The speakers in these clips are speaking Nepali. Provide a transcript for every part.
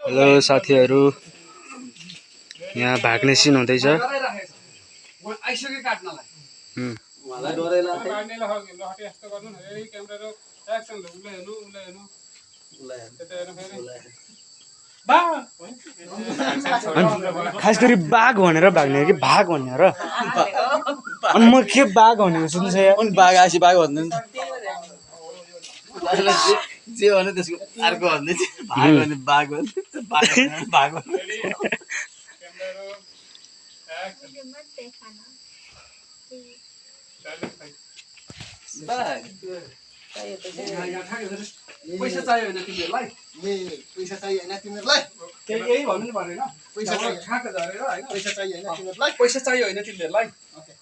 हेलो साथीहरु, यहाँ भाग्ने सिन हुँदैछ। खास गरी बाघ भनेर भाग्ने हो कि भाग भनेर? अनि म के बाघ भनेको सुन्छ यार? अनि बाघ आसी बाघ भन्दैन जे भने त्यसको अर्को भन्दै भाग भने बाघ भन्दै बाघ पैसा चाहियो हैन तिमीहरुलाई? पैसा चाहियो हैन तिमीहरुलाई? यही भन्नु नि भनेन? पैसा चाहियो खाका झरेर हैन? पैसा चाहियो हैन तिमीहरुलाई? पैसा चाहियो हैन तिमीहरुलाई? ओके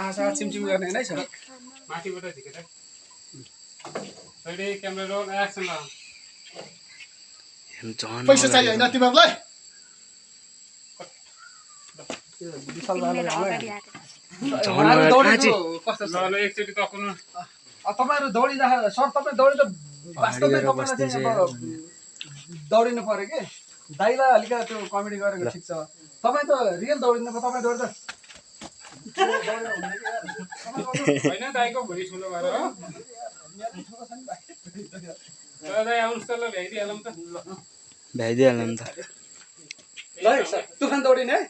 आशा चिमचिम गर्ने नै छ। माथिबाट झिकेर रेडी क्यामेरा रोल एक्सन ल। पैसा चाहियो हैन तिमीहरुलाई? विशाल भाइले कस्तो छ? ल एकचोटी तकुनु। तपाईहरु दौडिँदा सर तपाई दौडिँदा वास्तवमै तपाईलाई चाहिँ अब दौडिनु पर्यो के? दाइला अलिकति त्यो कमेडी गरेको ठिक छ। तपाई त रियल दौडिनु पर्यो। तपाई दौड्दा हैन दाइको भुँडी ठुलो भएर हो। ल दाइ आउनुस् त ल भ्याइदिहालौँ त। भ्याइदिहालौँ त। ल सर तुफान दौडिने है?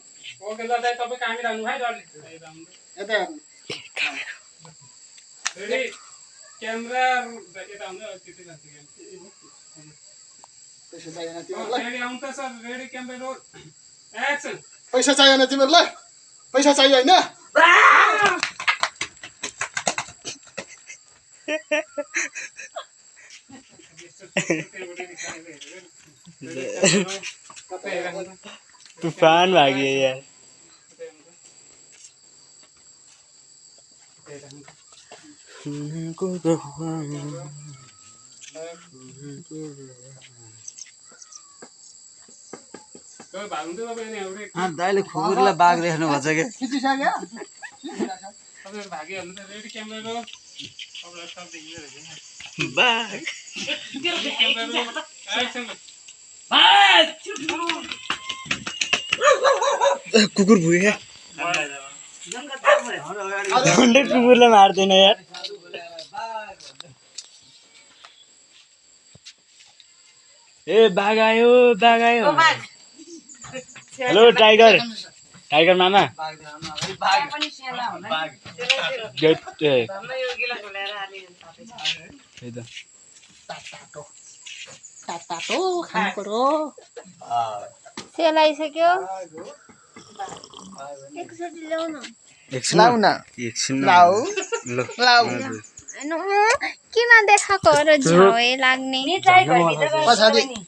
ओके ल दाइ तपाई कामी राख्नु है डरले। यता रेडी क्यामेरा यता आउनु त्यतै जान्छ क्यामेरा। पैसा चाहियो हैन तिमीहरुलाई? रेडी आउनु त sir ready camera roll action. पैसा चाहियो हैन तिमीहरुलाई? पैसा चाहियो हैन? तूफान भाग्यो यार। दाइले खुकुरलाई बाघ देख्नु भन्छ के? खिचिसक्यो? तपाईहरु भागिहाल्नु त। रेडी क्यामेरा रोल अब सब देखियो बाघ क्यामेरा रोल एक्सन। कुकुर भुगे झन्डै कुकुरलाई मार्दैन यार। ए बाघ आयो बाघ आयो। हेलो टाइगर टाइगर मामा। तातो खानु पर्यो। सेलाइसक्यो। एकचोटि ल्याउ न। लाउ न एकछिन लाउ लाउ किन देखाएको र झ्याउ लाग्ने?